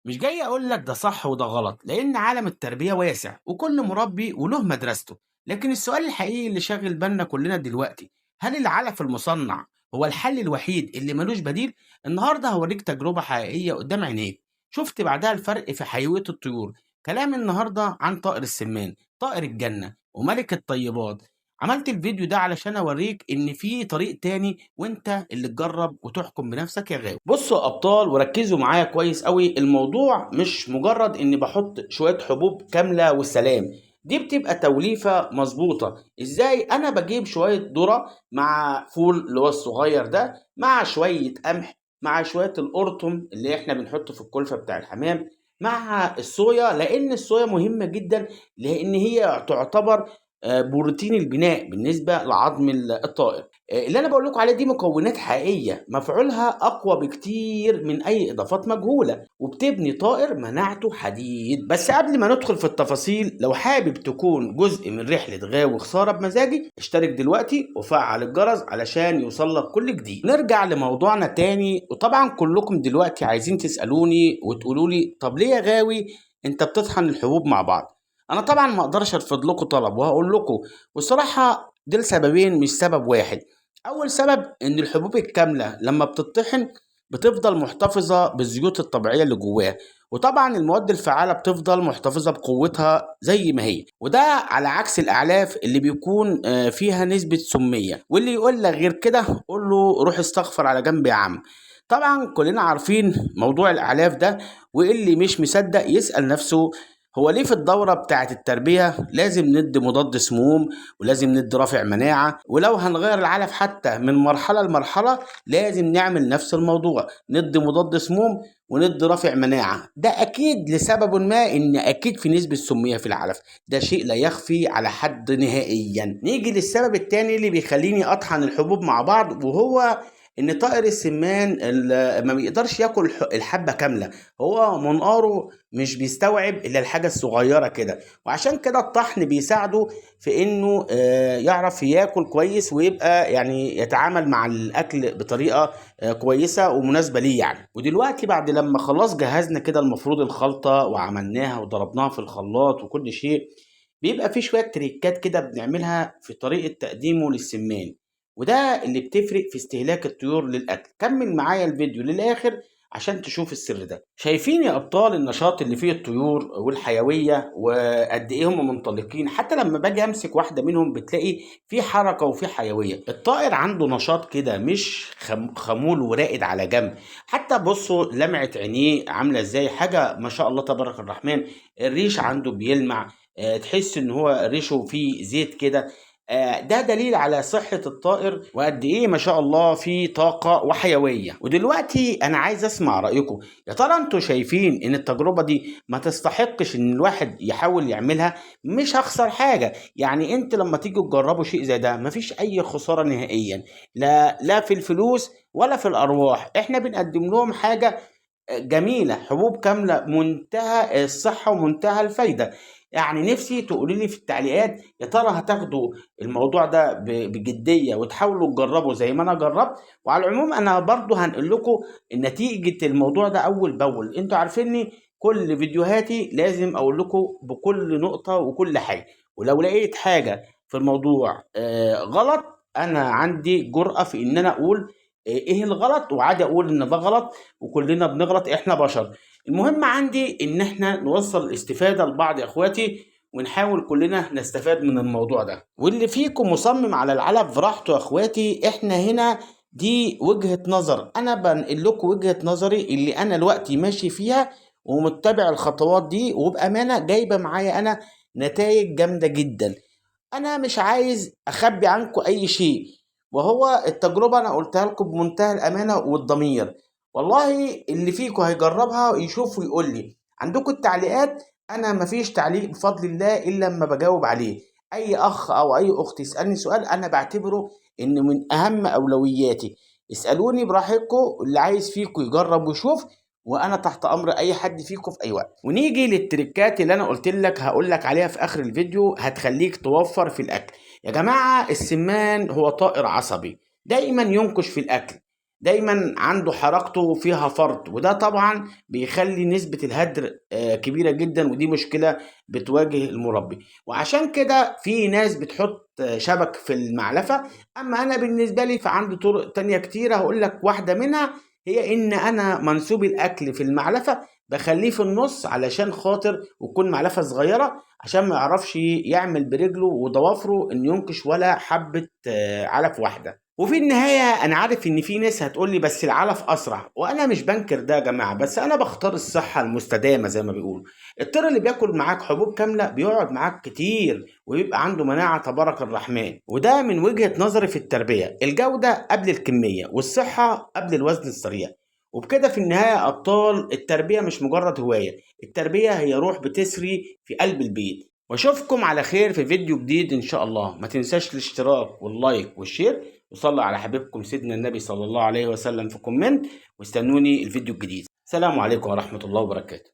مش جاي اقول لك ده صح وده غلط، لان عالم التربية واسع وكل مربي وله مدرسته. لكن السؤال الحقيقي اللي شاغل بالنا كلنا دلوقتي، هل العلف المصنع هو الحل الوحيد اللي ملوش بديل؟ النهارده هوريك تجربة حقيقية قدام عينيك شفت بعدها الفرق في حيوية الطيور. كلام النهارده عن طائر السمان، طائر الجنة وملك الطيبات. عملت الفيديو ده علشان اوريك ان في طريق تاني، وانت اللي تجرب وتحكم بنفسك يا غاوي. بصوا يا ابطال وركزوا معايا كويس قوي، الموضوع مش مجرد اني بحط شوية حبوب كاملة والسلام، دي بتبقى توليفة مظبوطة. ازاي؟ انا بجيب شوية ذرة مع فول اللي هو الصغير ده، مع شوية قمح، مع شوية القرطم اللي احنا بنحطه في الكلفة بتاع الحمام، مع الصويا، لان الصويا مهمة جدا لان هي تعتبر بروتين البناء بالنسبة لعظم الطائر. اللي انا بقول لكم عليه دي مكونات حقيقية مفعولها اقوى بكتير من اي اضافات مجهولة، وبتبني طائر مناعته حديد. بس قبل ما ندخل في التفاصيل، لو حابب تكون جزء من رحلة غاوي خسارة بمزاجي، اشترك دلوقتي وفعل الجرس علشان يوصلك كل جديد. نرجع لموضوعنا تاني، وطبعا كلكم دلوقتي عايزين تسألوني وتقولوا لي طب ليه يا غاوي انت بتطحن الحبوب مع بعض؟ انا طبعا ما اقدرش ارفض لكم طلب، وهقول لكم والصراحة دول سببين مش سبب واحد. اول سبب ان الحبوب الكاملة لما بتطحن بتفضل محتفظة بالزيوت الطبيعية اللي جواها، وطبعا المواد الفعالة بتفضل محتفظة بقوتها زي ما هي، وده على عكس الاعلاف اللي بيكون فيها نسبه سميه. واللي يقول لك غير كده قول له روح استغفر على جنب يا عم. طبعا كلنا عارفين موضوع الاعلاف ده، واللي مش مصدق يسأل نفسه هو ليه في الدورة بتاعة التربية لازم ندي مضاد سموم ولازم ندي رافع مناعة، ولو هنغير العلف حتى من مرحلة لمرحلة لازم نعمل نفس الموضوع، ندي مضاد سموم وندي رافع مناعة. ده أكيد لسبب ما، إن أكيد في نسبة سمية في العلف، ده شيء لا يخفي على حد نهائيا. نيجي للسبب التاني اللي بيخليني أطحن الحبوب مع بعض، وهو ان طائر السمان ما بيقدرش ياكل الحبة كاملة، هو منقاره مش بيستوعب الا الحاجة الصغيرة كده، وعشان كده الطحن بيساعده في انه يعرف ياكل كويس ويبقى يعني يتعامل مع الاكل بطريقة كويسة ومناسبة ليه يعني. ودلوقتي بعد لما خلاص جهزنا كده المفروض الخلطة وعملناها وضربناها في الخلاط وكل شيء، بيبقى في شوية تريكات كده بنعملها في طريقه تقديمه للسمان، وده اللي بتفرق في استهلاك الطيور للأكل. كمل معايا الفيديو للآخر عشان تشوف السر ده. شايفين يا أبطال النشاط اللي فيه الطيور والحيوية وقد إيه هم منطلقين؟ حتى لما باجي أمسك واحدة منهم بتلاقي في حركة وفي حيوية. الطائر عنده نشاط كده، مش خمول وراقد على جنب. حتى بصوا لمعة عينيه عاملة إزاي، حاجة ما شاء الله تبارك الرحمن. الريش عنده بيلمع، تحس إن هو ريشه فيه زيت كده. ده دليل على صحة الطائر وقد ايه ما شاء الله في طاقة وحيوية. ودلوقتي انا عايز اسمع رأيكم، يا ترى انتوا شايفين ان التجربة دي ما تستحقش ان الواحد يحاول يعملها؟ مش هخسر حاجة يعني، انت لما تيجوا تجربوا شيء زي ده مفيش اي خسارة نهائيا، لا في الفلوس ولا في الارواح. احنا بنقدم لهم حاجة جميلة، حبوب كاملة منتهى الصحة ومنتهى الفايدة. يعني نفسي تقولي لي في التعليقات يا ترى هتاخدوا الموضوع ده بجدية وتحاولوا تجربوا زي ما انا جربت. وعلى العموم انا برضو هنقل لكم نتيجة الموضوع ده اول باول. انتوا عارفيني كل فيديوهاتي لازم اقول لكم بكل نقطة وكل حاجة، ولو لقيت حاجة في الموضوع غلط انا عندي جرأة في ان انا اقول ايه الغلط، وعادي اقول ان ده غلط وكلنا بنغلط، احنا بشر. المهم عندي ان احنا نوصل الاستفادة لبعض يا اخواتي، ونحاول كلنا نستفاد من الموضوع ده. واللي فيكم مصمم على العلف براحته يا اخواتي، احنا هنا دي وجهة نظر، انا بنقل لكم وجهة نظري اللي انا دلوقتي ماشي فيها ومتبع الخطوات دي، وبأمانة جايبة معايا انا نتائج جامدة جدا. انا مش عايز اخبي عنكم اي شيء، وهو التجربة انا قلتها لكم بمنتهى الامانة والضمير. والله اللي فيكم هيجربها يشوف ويقول لي. عندكم التعليقات، انا مفيش تعليق بفضل الله الا لما بجاوب عليه. اي اخ او اي اخت يسالني سؤال انا بعتبره انه من اهم اولوياتي. اسالوني براحتكم، اللي عايز فيكم يجرب ويشوف، وانا تحت امر اي حد فيكم في اي وقت. ونيجي للتريكات اللي انا قلت لك هقول لك عليها في اخر الفيديو، هتخليك توفر في الاكل. يا جماعة السمان هو طائر عصبي، دايما ينكش في الاكل. دايما عنده حركته فيها فرط، وده طبعا بيخلي نسبة الهدر كبيرة جدا، ودي مشكلة بتواجه المربي. وعشان كده في ناس بتحط شبك في المعلفة. اما انا بالنسبة لي فعندي طرق تانية كتيرة، هقول لك واحدة منها هي ان انا منسوب الاكل في المعلفة بخليه في النص علشان خاطر وتكون معلفة صغيرة عشان ما يعرفش يعمل برجله وضوافره ان ينكش ولا حبة علف واحدة. وفي النهاية أنا عارف إن في ناس هتقولي بس العلف أسرع، وأنا مش بنكر ده يا جماعة، بس أنا بختار الصحة المستدامة زي ما بيقولوا. الطير اللي بياكل معاك حبوب كاملة بيقعد معاك كتير ويبقى عنده مناعة تبارك الرحمن، وده من وجهة نظري في التربية، الجودة قبل الكمية والصحة قبل الوزن السريع. وبكده في النهاية أبطال، التربية مش مجرد هواية، التربية هي روح بتسري في قلب البيت. واشوفكم على خير في فيديو جديد إن شاء الله. ما تنساش الاشتراك وال like وال share، وصلوا على حبيبكم سيدنا النبي صلى الله عليه وسلم في comment، واستنوني الفيديو الجديد. السلام عليكم ورحمة الله وبركاته.